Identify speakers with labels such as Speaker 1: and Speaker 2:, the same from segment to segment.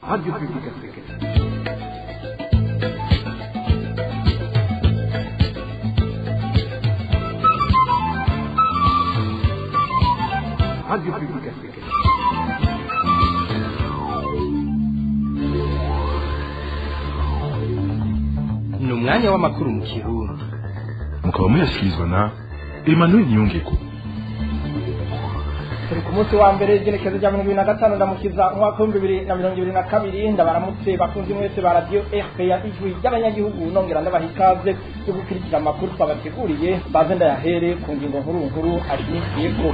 Speaker 1: Radio Publique Africaine. Radio Publique Africaine.
Speaker 2: Ni umwanya w'amakuru mu Kirundi.
Speaker 3: Mukaba muyashyikirizwa na Emmanuel Niyongeko.
Speaker 4: Turi ku munsi wa mbere, igenekerezo rya 2025 Ndamukiza, umwaka w'2022. Ndabaramutse bakunzi mwese ba Radiyo RPA, Ijwi ry'Abanyagihugu, nongera ndabaha ikaze yo gukurikira amakuru twabateguriye. Baze ndayahere ku ngingo nkuru nkuru ashimikiyeko.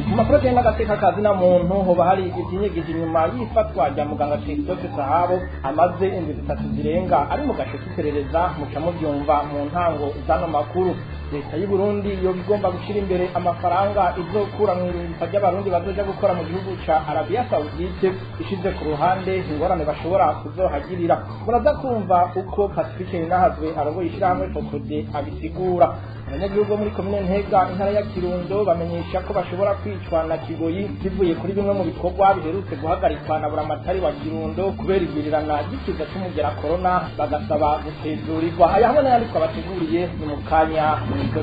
Speaker 4: Mu makuru ajyanye n'agateka ka zina muntu, hoba hari ivyinyegeje inyuma y'ifatwa rya muganga Christophe Sahabo amaze indwi 3 zirenga ari mu gasho k'iperereza. Muca muvyumva mu ntango z'ano makuru. Leta y'u Burundi yoba igomba gushira imbere amafaranga izokura mu irungika ry'abarundi bazoja gukora mu gihugu ca Arabia Saudite, ishize ku ruhande ingorane bashobora kuzohagirira. Muraza kumva uko Pacifique Ninahazwe arongoye ishirahamwe Fokode abisigura. Abanyagihugu bo muri komine Ntega, intara ya Kirundo, bamenyesha ko bashobora kwicwa na kigoyi bivuye kuri bimwe mu bikorwa biherutse guhagarikwa na buramatari wa Kirundo kubera igwirirana ry'ikiza c'umugera corona, bagasaba gutezurirwa. Aya hamwe n'ayandi twabateguriye ni mu kanya mw'izo.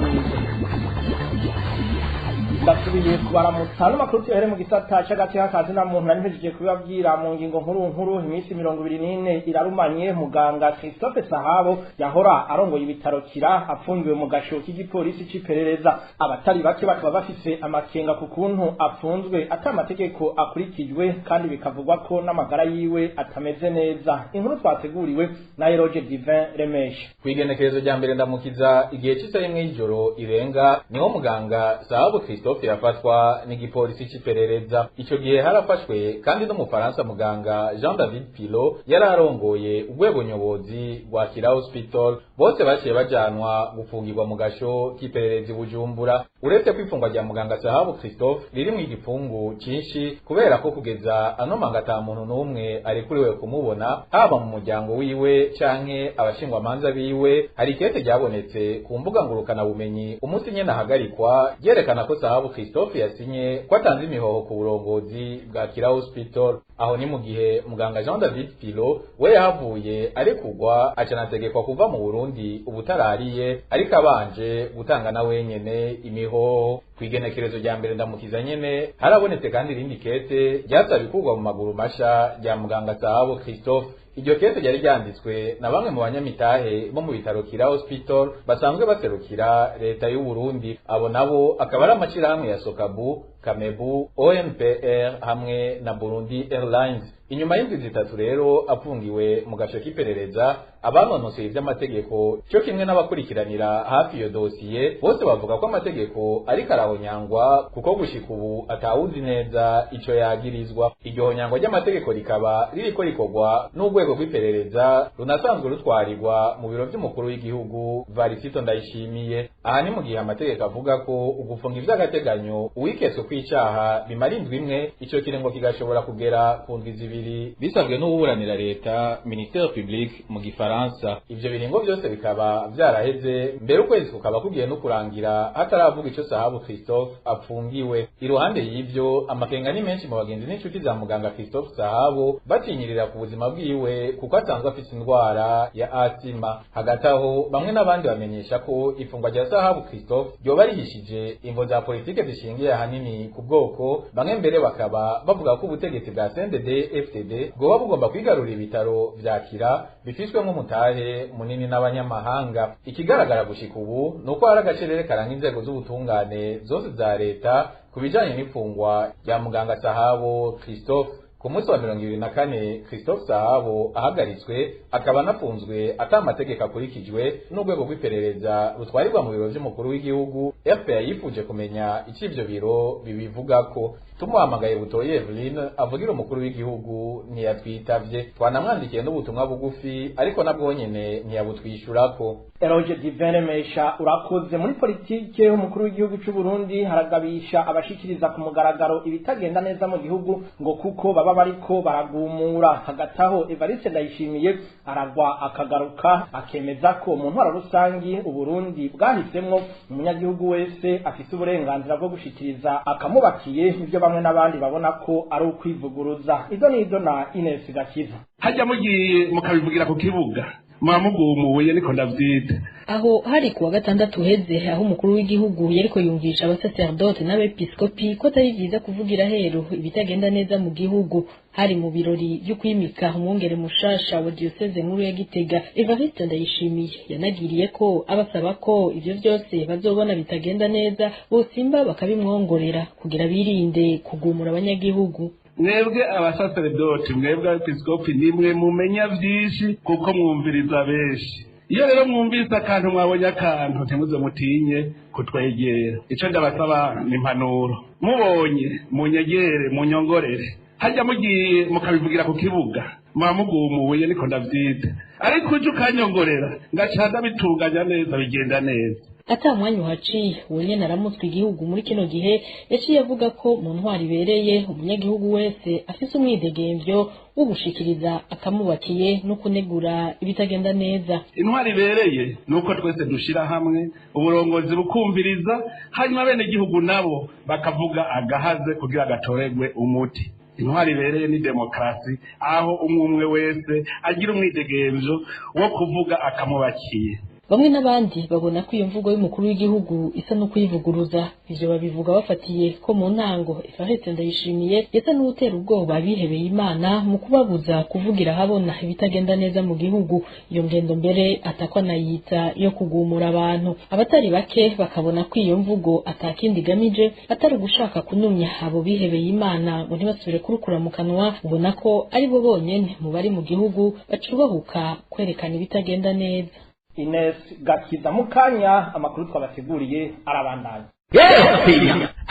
Speaker 4: Ndasubiye kubaramutsa n'amakuru tuyahere mu gisata c'agateka ka zina muntu. Nari mpejeje kubibabwira mu ngingo nkuru nkuru. Iminsi 24 irarumanye muganga Christophe Sahabo yahora arongoye ibitaro Kira apfungiwe mu gasho k'igipolisi c'iperereza. Abatari bake bakaba bafise amakenga ku kuntu apfunzwe ata amategeko akurikijwe, kandi bikavugwa ko n'amagara yiwe atameze neza. Inkuru twateguriwe na Eroge Divin Remesha.
Speaker 5: Kw'igenekerezo rya 1 Ndamukiza, igihe c'isaha 1 y'ijoro irenga, niho muganga Sahabo Christophe yafatwa n'igipolisi c'iperereza. Ico gihe harafashwe kandi n'umufaransa muganga Jean David Pilo yari arongoye urwego nyobozi rwa Kira Hospital. Bose baciye bajanwa gufungirwa mu gasho k'iperereza i Bujumbura. Uretse kwifungwa rya muganga Sahabu Christophe riri mu igipfungu cinshi, kubera ko kugeza ano manga ata muntu n'umwe arekuriwe kumubona, haba mu muryango wiwe canke abashingwamanza biwe, hari ikete ryabonetse ku mbuga ngurukana bumenyi umunsi nyene ahagarikwa, ryerekana ko Sahabu Christophe yasinye ko atanze imihoho ku burongozi bwa Kira Hospital. Aho ni mu gihe muganga Jean David Pilo we yahavuye arekugwa, acanategekwa kuva mu Burundi ubutarariye, ariko abanje gutanga na wenyene imihoho. Kw'igenekerezo rya 1 Ndamukiza nyene harabonetse kandi irindi kete ryasaba ikurwa mu maguru masha rya muganga Sahabo Christophe. Iryo kete ryari ryanditswe na bamwe mu banyamitahe bo mu bitaro Kira Hospital basanzwe baserukira leta y'u Burundi. Abo nabo akaba ari amashirahamwe ya Sokabu, Kamebu, OMPR hamwe na Burundi Airlines. Inyuma y'indwi 3 rero afungiwe mu gace k'iperereza, abanonosoye ivy'amategeko cyo kimwe n'abakurikiranira hafi iyo dosiye bose bavuga ko amategeko ariko arahonyangwa, kuko gushika ubu atawuzi neza ico yagirizwa. Iryo honyangwa ry'amategeko rikaba ririko rikorwa n'urwego rw'iperereza runasanzwe rutwarirwa mu biro vy'umukuru w'igihugu Varisito Ndayishimiye. Aha ni mu gihe amategeko avuga ko ugufunga ivy'agateganyo uwiketswe kw'icaha bimara indwi 1, ico kiringo kigashobora kugera ku ndwi 2 bisabwe n'uwuburanira leta, ministère public mu gifaransa. Ivyo biringo vyose bikaba vyaraheze mbere, ukwezi kukaba kugiye no kurangira hataravuga ico Sahabu Christophe apfungiwe. Iruhande y'ivyo, amakenga ni menshi mu bagenzi n'inshuti za muganga Christophe Sahabo, batinyirira ku buzima bwiwe kuko asanzwe afise indwara ya asima. Hagati aho, bamwe n'abandi bamenyesha ko ifungwa rya Sahabu Christophe ryoba rihishije imvo za politike zishingiye ahanini ku bwoko. Bamwe mbere bakaba bavuga ko ubutegetsi bwa CNDD FDD bwoba bugomba kwigarurira ibitaro vya Kira bifishwemwo umutahe munini n'abanyamahanga. Ikigaragara gushika ubu nuko hari agacerere karanga inzego z'ubutungane zose za leta ku bijanye n'ifungwa rya muganga Sahabo Christophe. Ku munsi wa 24 Christophe Sahabo ahagaritswe, akaba anafunzwe ata amategeko akurikijwe n'urwego rw'iperereza rutwarirwa mu biro vy'umukuru w'igihugu, RPA yifuje kumenya ico ivyo biro bibivugako. Tumuhamagaye, Butoyi Eveline avugira umukuru w'igihugu ntiyatwitavye. Twanamwandikiye n'ubutumwa bugufi, ariko nabwo nyene ntiyabutwishurako.
Speaker 4: Eroge Divin Remesha, urakoze. Muri politike, umukuru w'igihugu c'u Burundi haragabisha abashikiriza ku mugaragaro ibitagenda neza mu gihugu, ngo kuko baba baba bariko baragumura. Hagati aho Evariste Ndayishimiye aragwa akagaruka akemeza ko mu ntwaro rusangi Uburundi bwahisemwo umunyagihugu wese afise uburenganzira bwo gushikiriza akamubakiye, ivyo bamwe n'abandi babona ko ari ukwivuguruza. Izo nizo na Ines Gakiza.
Speaker 6: Hajya mugiye mukabivugira ku kibuga mwamugumuye, niko ndavyita.
Speaker 7: Aho hari kuwa gatandatu uheze, aho umukuru w'igihugu yariko yumvisha abasacerdote n'abepiskopi ko atari vyiza kuvugira heru ibitagenda neza mu gihugu. Hari mu birori vyo kwimika umwungere mushasha wa diocese nkuru ya Gitega. Evariste Ndayishimiye yanagiriye ko abasaba ko ivyo vyose bazobona bitagenda neza bosimba bakabimwongorera kugira birinde kugumura abanyagihugu.
Speaker 6: Mwebwe abasaseredoti, mwebwe abepiskopi, nimwe mumenya vyinshi kuko mwumviriza benshi. Iyo rero mwumvise akantu, mwabonye akantu, ntimuze mutinye kutwegera. Ico ndabasaba ni impanuro: mubonye munyegere, munyongorere. Hajya mugiye mukabivugira ku kibuga mwamugumuye, niko ndavyita, ariko uje ukanyongorera ngaca ndabitunganya neza, bigenda neza.
Speaker 7: Ata mwanya uhaciye, uwo nyene aramutswe igihugu muri kino gihe yaciye avuga ko mu ntwaro ibereye umunyagihugu wese afise umwidegemvyo wo gushikiriza akamubakiye no kunegura ibitagenda neza.
Speaker 6: Intwaro ibereye ni uko twese dushira hamwe, uburongozi bukumviriza, hanyuma bene igihugu nabo bakavuga agahaze kugira gatoregwe umuti. Intwaro ibereye ni demokarasi, aho umwe umwe wese agira umwidegemvyo wo kuvuga akamubakiye.
Speaker 7: Bamwe n'abandi babona ko iyo mvugo y'umukuru w'igihugu isa no kuyivuguruza. Ivyo babivuga bafatiye ko mu ntango Evariste Ndayishimiye yasa n'uwutera ubwoba abihebeye Imana mu kubabuza kuvugira ahabona ibitagenda neza mu gihugu. Iyo ngendo mbere atakwa anayita yo kugumura abantu. Abatari bake bakabona ko iyo mvugo atakindi igamije atari ugushaka kunumya abo bihebeye Imana ngo ntibasubire kurukura mu kanwa, ubona ko ari bo bonyene mu bari mu gihugu bacubahuka kwerekana ibitagenda neza.
Speaker 4: Ines Gakiza. Mukanya amakuru twabateguriye arabandanya.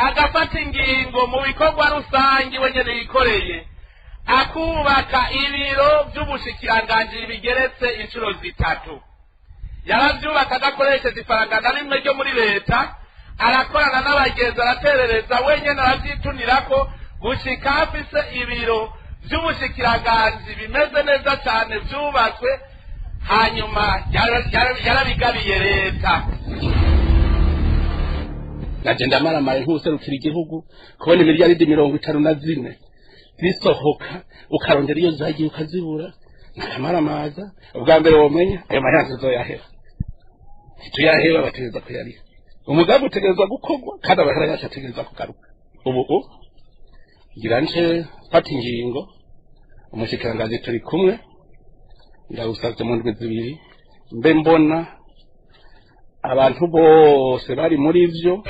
Speaker 8: Agafata ingingo mu bikorwa rusange wenyene yikoreye, akubaka ibiro vy'ubushikiranganji bigeretse inshuro 3. Yaravyubaka adakoresheje ifaranga na rimwe ryo muri leta, arakorana n'abagenzi, araterereza wenyene, aravyitunirako gushika afise ibiro vy'ubushikiranganji bimeze neza cane vyubatswe, hanyuma yarabigabiye leta.
Speaker 6: Naje ndamaramaye nk'userukira igihugu kubona imiliyaridi 54 zisohoka, ukarondera iyo zagiye ukazibura, nakamaramaza. Ubwa mbere womenya ayo mahera tuzoyaheba, ntituyaheba, bategereza kuyariha. Umugambi utegerezwa gukorwa kandi amahera yacu ategerezwa kugaruka. Ubu ngira nce mfata ingingo, umushikiranganji turi kumwe, ndawusavye mu ndwi 2 mbe mbona abantu bose bari muri vyo.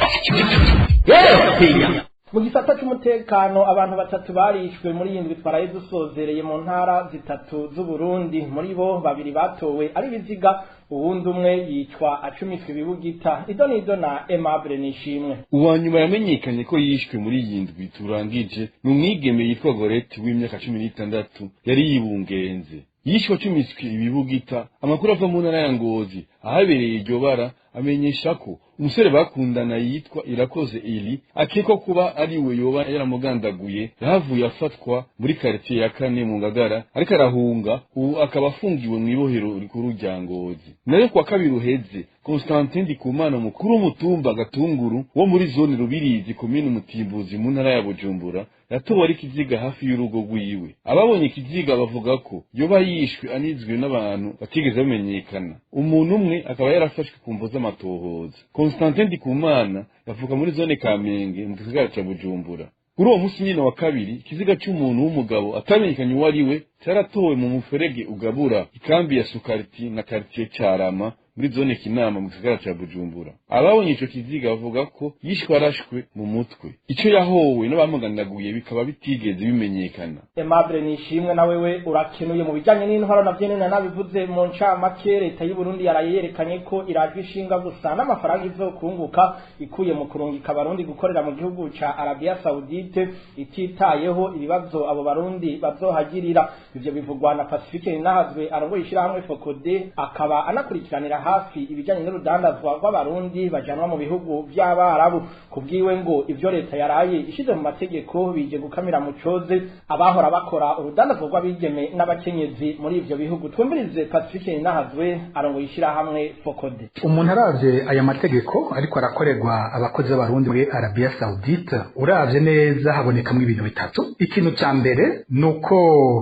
Speaker 4: Mu gisata c'umutekano, abantu batatu barishwe muri iyi ndwi twaraye dusozereye mu ntara 3 z'Uburundi. Muri bo babiri batowe ari biziga, uwundi umwe yicwa acumiswe ibibugita. Ido nido na Aimable Nishimwe.
Speaker 9: Uwa nyuma yamenyekanye ko yishwe muri iyi ndwi turangije ni umwigeme yitwa Gorete w'imyaka 16 yari yibungenze. Yishwe acumiswe ibibugita. Amakuru ava mu ntara ya Ngozi ahabereye iryo bara amenyesha ko umusore bakundana yitwa Irakoze Eli akekwa kuba ari we yoba yaramugandaguye, yahavuye afatwa muri quartier ya 4 mu Ngagara ariko arahunga, ubu akaba afungiwe mu ibohero rikuru rya Ngozi. Nayo kuwa kabiri uheze, Constantin Ndikumana, umukuru w'umutumba Gatunguru wo muri zone Rubirizi, komine Mutimbuzi mu ntara ya Bujumbura, yatowe ari ikiziga hafi y'urugo rwiwe. Ababonye ikiziga bavuga ko yoba yishwe anizwe n'abantu batigeze bamenyekana, umuntu umwe akaba yarafashwe ku mvo z'amatohoza. Constantin Ndikumana yavuka muri zone Kamenge mu gisagara ca Bujumbura. Kuri uwo musi nyine wa kabiri, ikiziga c'umuntu w'umugabo atamenyekanye uwo ari we caratowe mu muferege ugabura ikambi ya Sukarti na quartier Carama muri zone Kinama mu gisagara ca Bujumbura. Ababonye ico kiziga bavuga ko yishwe arashwe mu mutwe. Ico yahowe n'abamugandaguye bikaba bitigeze bimenyekana.
Speaker 4: Aimable Nishimwe, na wewe urakenuye. Mu bijanye n'intwaro navyo nyene nabivuze mu ncamake, leta y'u Burundi yaraye yerekanye ko irajwe ishinga gusa n'amafaranga izokunguka ikuye mu kurungika abarundi gukorera mu gihugu ca Arabia Saudite, ititayeho ibibazo abo barundi bazohagirira. Ivyo bivugwa na Pacifique Ninahazwe arongoye ishirahamwe FOCODE, akaba anakurikiranira hafi ibijanye n'urudandazwa rw'abarundi bajanwa mu bihugu vy'abarabu. Kubwiwe ngo ivyo leta yaraye ishize mu mategeko bije gukamira mu coze abahora bakora urudandazwa rw'abigeme n'abakenyezi muri ivyo bihugu. Twumvirize Pacifique Ninahazwe arongoye ishirahamwe Fokode.
Speaker 10: Umuntu aravye aya mategeko ariko arakorerwa abakozi b'abarundi muri Arabia Saoudite, uravye neza habonekamwo ibintu bitatu. Ikintu ca mbere nuko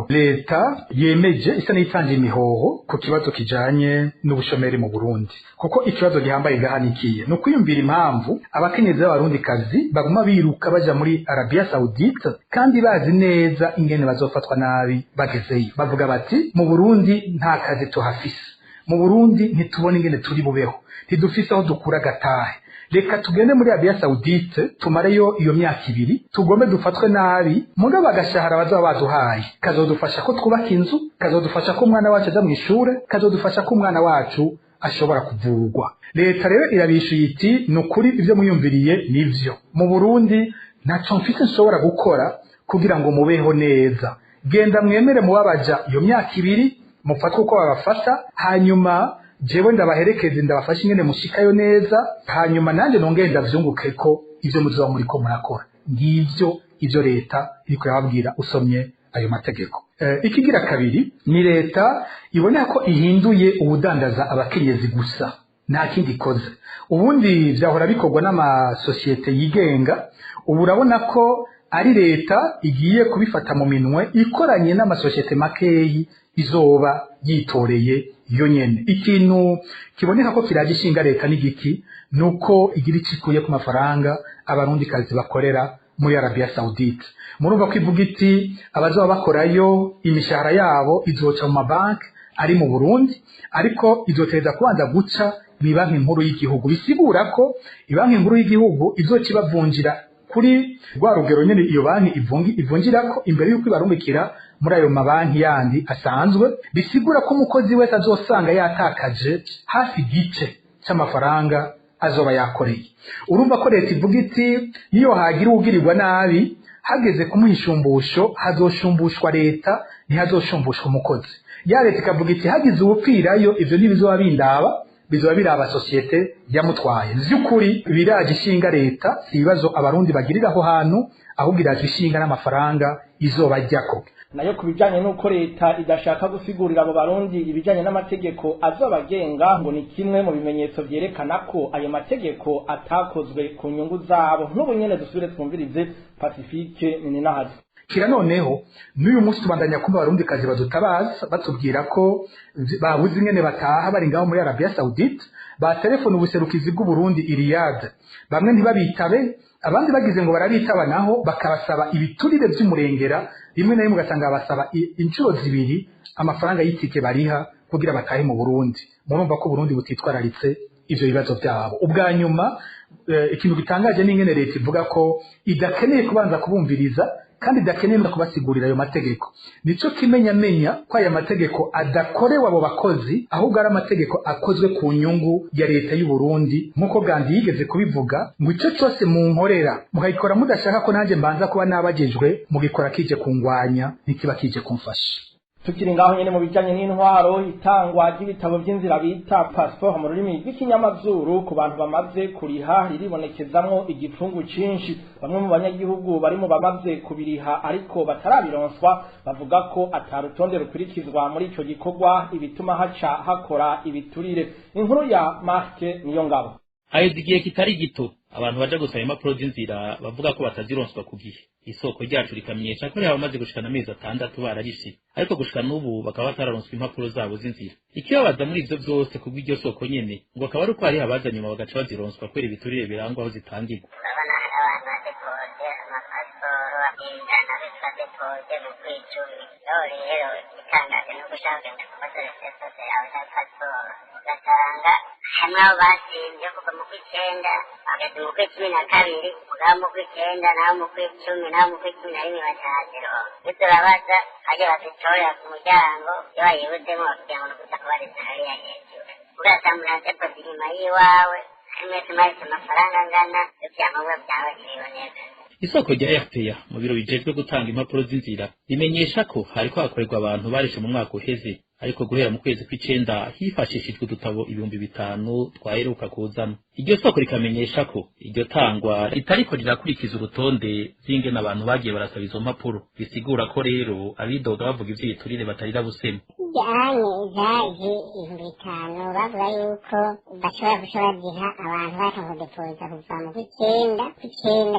Speaker 10: leta yemeje isa n'itanga imihoho ku kibazo kijanye n'ubushomeri mu Burundi, kuko ikibazo gihambaye gahanikiye ni ukwiyumvira impamvu abakenyezi b'abarundikazi baguma biruka baja muri Arabia Saoudite kandi bazi neza ingene bazofatwa nabi bagezeyo. Bavuga bati mu Burundi nta kazi tuhafise, mu Burundi ntitubona ingene turi bubeho, ntidufise aho dukura gatahe, reka tugende muri Arabia Saoudite tumareyo iyo myaka ibiri tugombe dufatwe nabi, mugabo agashahara bazaba baduhaye kazodufasha ko twubaka inzu, kazodufasha ko umwana wacu aja mw'ishure, kazodufasha ko umwana wacu ashobora kuvurwa. Leta rero irabishuye iti ni ukuri ivyo mwiyumviriye nivyo, mu Burundi ntaco mfise nshobora gukora kugira ngo mubeho neza, genda mwemere mubabaja iyo myaka ibiri mufatwe uko babafata, hanyuma jewe ndabaherekeze ndabafasha ingene mushikayo neza, hanyuma nanje nongere ndavyunguke ko ivyo muzoba muriko murakora. Ngivyo ivyo leta iriko irababwira usomye ayo mategeko. Ikigira kabiri ni leta iboneka ko ihinduye ubudandaza abakenyezi gusa, nta kindi ikoze. Ubundi vyahora bikorwa n'amasosiyete yigenga, ubu urabona ko ari leta igiye kubifata mu minwe ikoranye n'amasosiyete makeyi izoba yitoreye yo nyene. Ikintu kiboneka ko kiraje ishinga leta n'igiki nuko igira icikuye ku mafaranga abarundikazi bakorera muri Arabia Saoudite. Murumva ko ivuga iti abazoba bakorayo imishahara yabo izoca mu mabanki ari mu Burundi, ariko izoteza kubanza guca mu banki nkuru y'igihugu. Bisigura ko ibanki nkuru y'igihugu izoca ibavunjira kuri rwa rugero nyene iyo banki ivunjirako imbere y'uko ibarungikira muri ayo mabanki yandi asanzwe. Bisigura ko umukozi wese azosanga yatakaje hafi igice c'amafaranga azoba yakoreye. Urumva ko leta ivuga iti niyo hagira uwugirirwa nabi hageze kumuha ishumbusho hazoshumbushwa leta, ntihazoshumbushwa umukozi. Ya leta ikavuga iti hagize uwupfirayo ivyo ntibizoba bindaba, bizoba biraba sosiyete yamutwaye. Vy'ukuri biraje ishinga leta si ibibazo abarundi bagirira aho hantu, ahubwo iraje ishinga n'amafaranga izobajyako.
Speaker 4: Nayo ku bijanye n'uko leta idashaka gusigurira abo barundi ibijanye n'amategeko azobagenga, ngo ni kimwe mu bimenyetso vyerekana ko ayo mategeko atakozwe ku nyungu zabo. N'ubu nyene dusubire twumvirize Pacifique Nininahazi.
Speaker 10: Kira noneho n'uyu munsi tubandanya kumva abarundikazi badutabaza batubwira ko babuze ingene bataha bari ngaho muri Arabia Saoudite, ba telefone ubuserukizi bw'u Burundi i Riyadh, bamwe ntibabitabe, abandi bagize ngo barabitaba naho bakabasaba ibiturire vy'umurengera, rimwe na rimwe ugasanga basaba inshuro zibiri amafaranga y'itike bariha kugira batahe mu Burundi. Murumva ko Burundi butitwararitse ivyo bibazo byabo. Ubwa nyuma ikintu gitangaje ni ingene leta ivuga ko idakeneye kubanza kubumviriza kandi idakeneye no kubasigurira ayo mategeko. Nico kimenyamenya ko aya mategeko adakorewe abo bakozi, ahubwo ari amategeko akozwe ku nyungu ya leta y'u Burundi, nk'uko Gandhi yigeze kubivuga ngo ico cose munkorera mukagikora mudashaka ko nanjye mbanza kuba nabagejwe, mugikora kije kungwanya ntikiba kije kumfasha.
Speaker 4: Tukiri ngaho nyene mu bijanye n'intwaro, itangwa ry'ibitabo vy'inzira bita passport mu rurimi rw'ikinyamazuru ku bantu bamaze kuriha riribonekezamwo igipfungu cinshi. Bamwe mu banyagihugu bari mu bamaze kubiriha ariko batarabironswa bavuga ko atarutonde rukurikizwa muri ico gikorwa, ibituma haca hakora ibiturire. Inkuru ya Mark Niyongabo.
Speaker 11: Haheze igihe kitari gito abantu baja gusaba impapuro z'inzira bavuga ko batazironswa ku gihe. Isoko ryacu rikamenyesha ko hari abamaze gushikana amezi 6 bararishe, ariko gushika n'ubu bakaba batararonswa impapuro zabo z'inzira. Ikibabaza muri ivyo vyose kubw'iryo soko nyene ngo akaba ari uko hariho abaza nyuma bagaca bazironswa kubera ibiturire birangwa aho zitangirwa.
Speaker 12: Urabona hari abantu badepoje amapasiporo ijana badepoje mu kw'icumi. Naho rero igitangaje ni uko ushaka kugenda kubaza resesoze yawe ya pasiporo ugasanga hamwe abo batsinze kuva mu kw'icenda bageze mu kw'icumi na kabiri, mugabo mu kw'icenda naho mu kw'icumi naho mu kw'icumi na rimwe batazironka. Iyo turabaza harya bazitorera ku muryango, iyo bayibuzemo bakubwira ngo ni ukuza kubariza hariya hejuru. Ugasanga umuntu adepoze inyuma y'iwawe, mwese mwahise amafaranga angana, ibyangombwa byawe ntibiboneka.
Speaker 11: Isoko rya RPA mu biro bijejwe gutanga impapuro z'inzira rimenyesha ko hariko hakorerwa abantu barishe mu mwaka uheze, Ariko guhera mu kwezi kw'icenda hifashishijwe udutabo 5000 twaheruka kuzana. Iryo soko rikamenyesha ko iryo tangwa ritariko rirakurikiza urutonde z'ingene abantu bagiye barasaba izo mpapuro, bisigura ko rero abidoga bavuga ivy'ibiturire batarira busema.
Speaker 12: Anye zaje 5000 bavuga yuko bashobora guca baziha abantu batanguye kudepoza kuva mu kw'icenda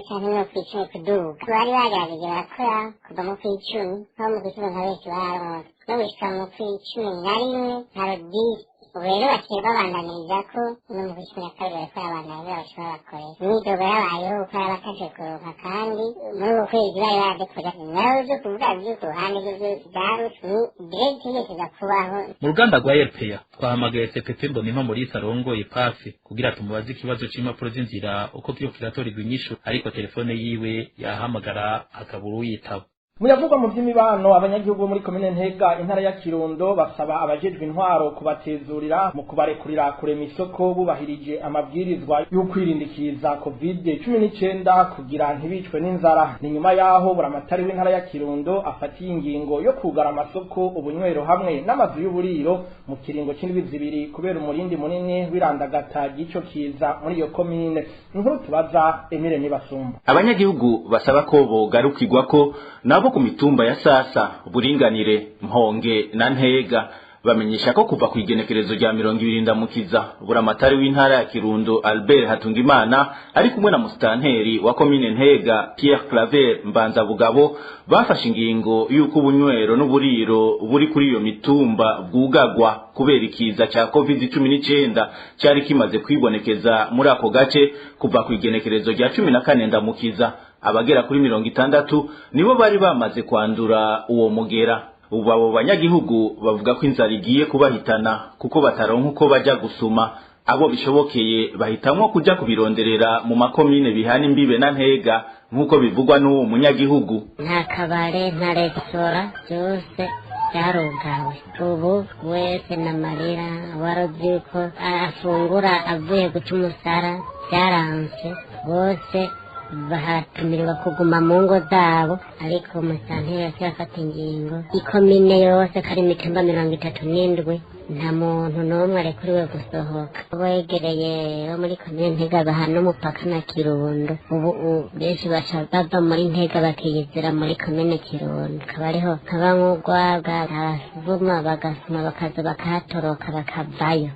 Speaker 12: canke no kw'icumi kuduga. Bari bagerageje barakora kuva mu kw'icumi, nko mu kw'icumi nka benshi bararonse, no gushika mu kw'icumi na rimwe nka rodisi. Ubu rero baciye babandaniriza ko no mu kw'icumi na kabiri bariko barabandaniriza bashobora bakorera. Imyidogo yabayeho kuko hari abatashoboye kuronka, kandi muri uku kwezi bari baradepoza. Naho vyo kuvuga vyo ku ruhande rw'ivyo vyarutse ni direct yigeze kubaho.
Speaker 11: Mu ruganda rwa RPA twahamagaye CPP Mbonimpa Maurice arongoye PAFE kugira tumubaze ikibazo c'impapuro z'inzira uko kiriko kiratorerwa inyishu, ariko telefone yiwe yahamagara akabura uyitaba.
Speaker 4: Muyavugwa mu vy'imibano, abanyagihugu bo muri komine Ntega intara ya Kirundo basaba abajejwe intwaro kubatezurira mu kubarekurira kurema isoko bubahirije amabwirizwa y'ukwirindikiza COVID-19 kugira ntibicwe n'inzara. Ni nyuma yaho buramatari w'intara ya Kirundo afatiye ingingo yo kugara amasoko, ubunywero hamwe n'amazu y'uburiro mu kiringo c'indwi zibiri kubera umurindi munini w'irandagata ry'ico kiza muri iyo komine. Inkuru tubaza Emile Nibasumba.
Speaker 5: Abanyagihugu basaba ko bogarukirwa ko nabo ku mitumba ya Sasa, Buringanire, Mponge na Ntega bamenyesha ko kuva ku igenekerezo rya 20 Ndamukiza buramatari w'intara ya Kirundo Albert Hatungimana ari kumwe na musitanteri wa komine Ntega Pierre Claver Mbanza Bugabo bafashe ingingo y'uko ubunywero n'uburiro buri kuri iyo mitumba bwugagwa kubera ikiza ca COVID-19 cari kimaze kwibonekeza muri ako gace kuva ku igenekerezo rya 14 Ndamukiza. Abagera kuri 60 nibo bari bamaze kwandura uwo mugera. Ubu abo banyagihugu bavuga ko inzara igiye kubahitana kuko bataronka uko baja gusuma. Abo bishobokeye bahitamwo kuja kubironderera mu makomine bihana imbibe na Ntega nk'uko bivugwa n'uwo munyagihugu.
Speaker 12: Nta kabare, nta resitora, byose byarugawe. Ubu wese n'amarira, warozi yuko afungura avuye guca umusara, byaranse bose bahatumirirwa kuguma mu ngo zabo. Ariko umusanteri yose afata ingingo ikomine yose kari imitumba 37 nta muntu n'umwe arekuriwe gusohoka. Begereye bo muri komine Ntega bahana umupaka na Kirundo, ubu benshi baca bava muri Ntega bakiyizira muri komine Kirundo, akaba ariho kaba nk'urwagwa abavuma bagasuma bakaza bakahatoroka bakavayo.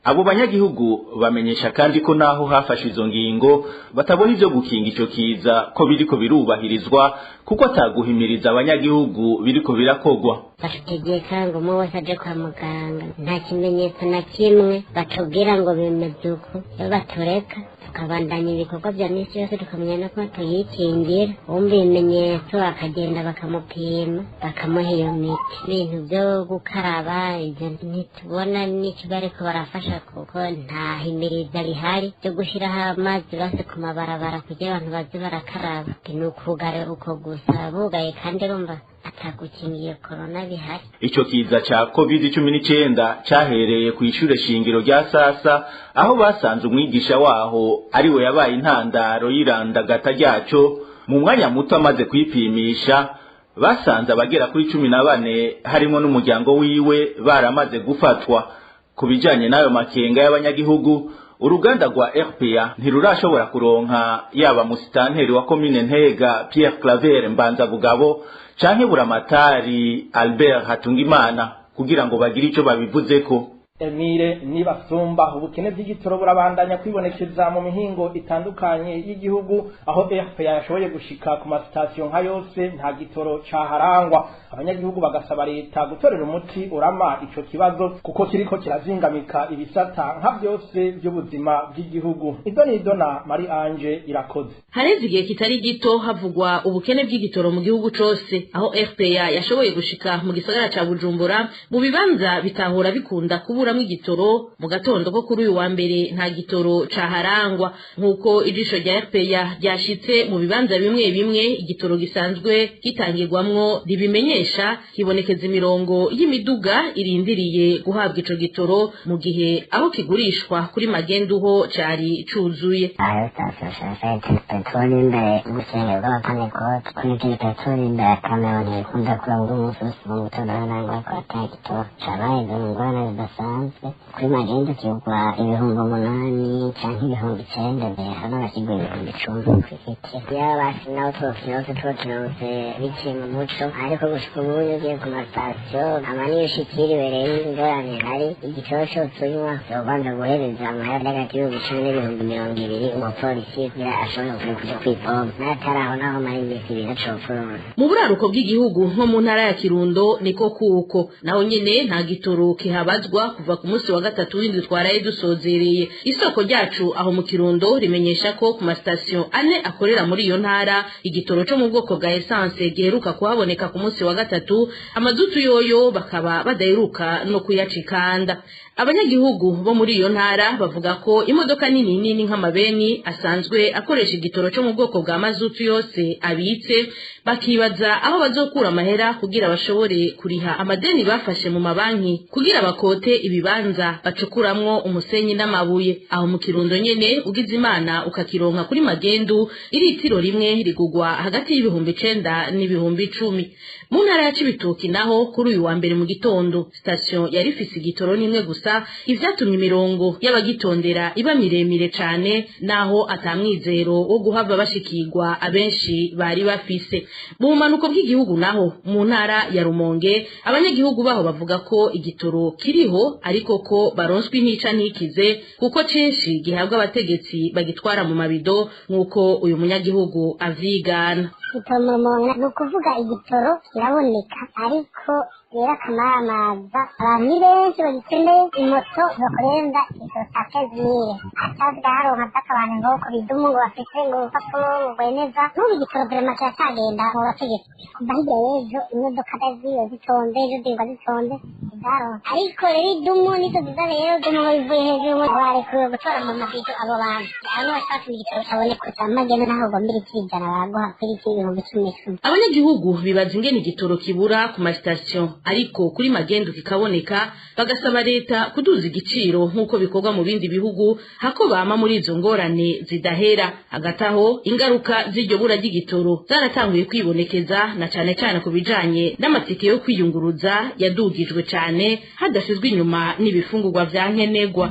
Speaker 5: Abo banyagihugu bamenyesha kandi ko naho hafashwe izo ngingo batabona ivyo gukinga ico kiza ko biriko birubahirizwa kuko ataguhimiriza abanyagihugu biriko birakogwa.
Speaker 12: Batutegeka ngo umwe wese aje kwa muganga, nta kimenyetso na kimwe batubwira ngo bimeze uko. Iyo batureka tukabandanya ibikorwa vya misi yose tukamenya no kuba tuyikingira, uwumva ibimenyetso akagenda bakamupima bakamuha iyo miti. Ibintu vyo gukaraba ivyo ntitubona n'ico bariko barafasha kuko nta himiriza rihari ryo gushiraho amazi basi ku mabarabara kugira abantu baze barakaraba. Ni ukugara uko gusa bugaye kandi urumva atagukingiye corona bihari.
Speaker 5: Ico kiza ca COVID-19 cahereye ku ishure shingiro rya Sasa aho basanze umwigisha waho ariwe yabaye intandaro y'irandagata ryaco. Mu mwanya muto amaze kwipimisha basanze abagera kuri 14 harimo n'umuryango wiwe baramaze gufatwa. Ku bijanye n'ayo makenga y'abanyagihugu, uruganda rwa RPA ntirurashobora kuronka yaba musitanteri wa komine Ntega Pierre Claver Mbanza Bugabo canke buramatari Albert Hatungimana kugira ngo bagire ico babivuzeko.
Speaker 4: Emile Nibasumba. Ubukene bw'igitoro burabandanya kwibonekeza mu mihingo itandukanye y'igihugu aho RPA yashoboye gushika ku masitasiyo nka yose nta gitoro caharangwa. Abanyagihugu bagasaba leta gutorera umuti urama ico kibazo kuko kiriko kirazingamika ibisata nka byose by'ubuzima bw'igihugu. Idonidona Marie Ange Irakoze.
Speaker 13: Hareze igihe kitari gito havugwa ubukene bw'igitoro mu gihugu cose aho RPA yashoboye gushika mu gisagara ca Bujumbura mu bibanza bitahora bikunda kubura bakuramwo igitoro, mu gatondo ko kuri uyu wa mbere nta gitoro caharangwa. Nk'uko ijisho rya RPA ryashitse mu bibanza bimwe bimwe igitoro gisanzwe gitangirwamwo ribimenyesha, hibonekeza imirongo y'imiduga irindiriye guhabwa ico gitoro, mu gihe aho kigurishwa kuri magendu ho cari cuzuye.
Speaker 12: Aho sitasiyo shasha peteroli imbere y'urusengero rw'abapantekote, kuri peteroli imbere ya kameroni ikunda kurangwa umunsi wose mu gitondo harangwa ko ata gitoro cabaye ingorane zidasanzwe. Kuri magendu kigwa 8000 canke 9000, mbere hano bakigwa 10,000 kw'ikiti. Yaba basi naho tukironse biciye mu muco, ariko gushika ubu iyo ugiye ku masitasiyo ama niyo ushikiriwe rero ingorane hari igitoro cose unywa ubanza guhereza amahera hagati y'10,000 n'20,000 umupolisi kugira ashobore kuja kw'ipompo, n'ataraho naho mara imisi ibiri acopfurura.
Speaker 13: Mu buraruko bw'igihugu nko mu ntara ya Kirundo niko kuko naho nyene nta gitoro kihabazwa kuva ku munsi wa gatatu w'indwi twaraye dusozereye. Isoko ryacu aho mu Kirundo rimenyesha ko ku masitasiyo ane akorera muri iyo ntara igitoro co mu bwoko bwa essence giheruka kuhaboneka ku munsi wa gatatu, amazutu yoyo bakaba badaheruka no kuyacikanda. Abanyagihugu bo muri iyo ntara bavuga ko imodoka nini nini nk'amabeni asanzwe akoresha igitoro cyo mu bwoko bwa mazutu yose abitse, bakibaza aho bazokura amahera kugira bashobore kuriha amadeni bafashe mu mabanki kugira bakote ibibanza bacukuramwo umusenyi n'amabuye. Aho mu Kirundo nyene ugize Imana ukakironka kuri magendu, iritiro rimwe rigugwa hagati y'9,000 n'10,000. Mu ntara ya Cibitoki naho kuri uyu wa mbere mu gitondo station yari ifise igitoro nimwe gusa, ivyatumye imirongo y'abagitondera iba miremire cane, naho atamwizero wo guhava bashikirwa abenshi bari bafise. Mu bumanuko bw'igihugu naho mu ntara ya Rumonge abanyagihugu baho bavuga ko igitoro kiriho ariko ko baronswa intica ntikize, kuko cinshi gihabwa abategetsi bagitwara mu mabido, nk'uko uyu munyagihugu avyigana.
Speaker 12: Igitoro ni ukuvuga igitoro kiraboneka, ariko rero akamaramaza abantu ni benshi bagikeneye. Imoto bakurenza igitoro ca kezimire atazwi haronka z'akabantu ngo ku bidumu ngo bafise ngo urupapuro rwemeza. N'ubu igitoro vrema kiracagenda mu bategetsi. Kuva hirya y'ejo imodoka ziyo zitonze, ejo zirwa zitonze zizaronka, ariko rero idumu nizo ziza rero idumu ngo bivuye hejuru ngo barekuwe gutora mu mabido abo bantu. Hano bashaka igitoro caboneka ca magendo, naho ugomba iritiro 100 baraguha kuri 10,000.
Speaker 13: Abanyagihugu bibaza ingene igitoro kibura ku masitasiyo ariko kuri magendu kikaboneka, bagasaba leta kuduza igiciro nk'uko bikorwa mu bindi bihugu, hako bama muri izo ngorane zidahera. Hagati aho ingaruka z'iryo bura ry'igitoro zaratanguye kwibonekeza, na cane cane ku bijanye n'amatike yo kwiyunguruza yadugijwe cane, hadasizwe inyuma n'ibifungurwa vya nkenerwa.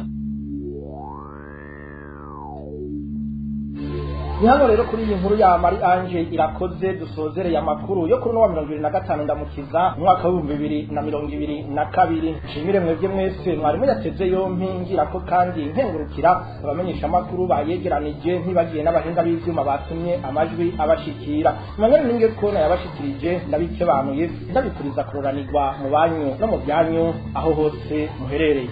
Speaker 4: Ni hano rero kuri iyi nkuru ya Marie Ange Irakoze dusozereye amakuru yo kuri no wa 2025 ndamukiza umwaka wa 2022. Nshimire mwebwe mwese mwari muyateze yompi, ngira ko kandi nkengurukira abamenyesha amakuru bayegeranije, ntibagiye n'abahinga b'ivyuma batumye amajwi abashikira. Manyari ninge ko yabashikirije ndabikebanuye, ndabikuriza kuroranirwa mu banyu no mu byanyu aho hose muherereye.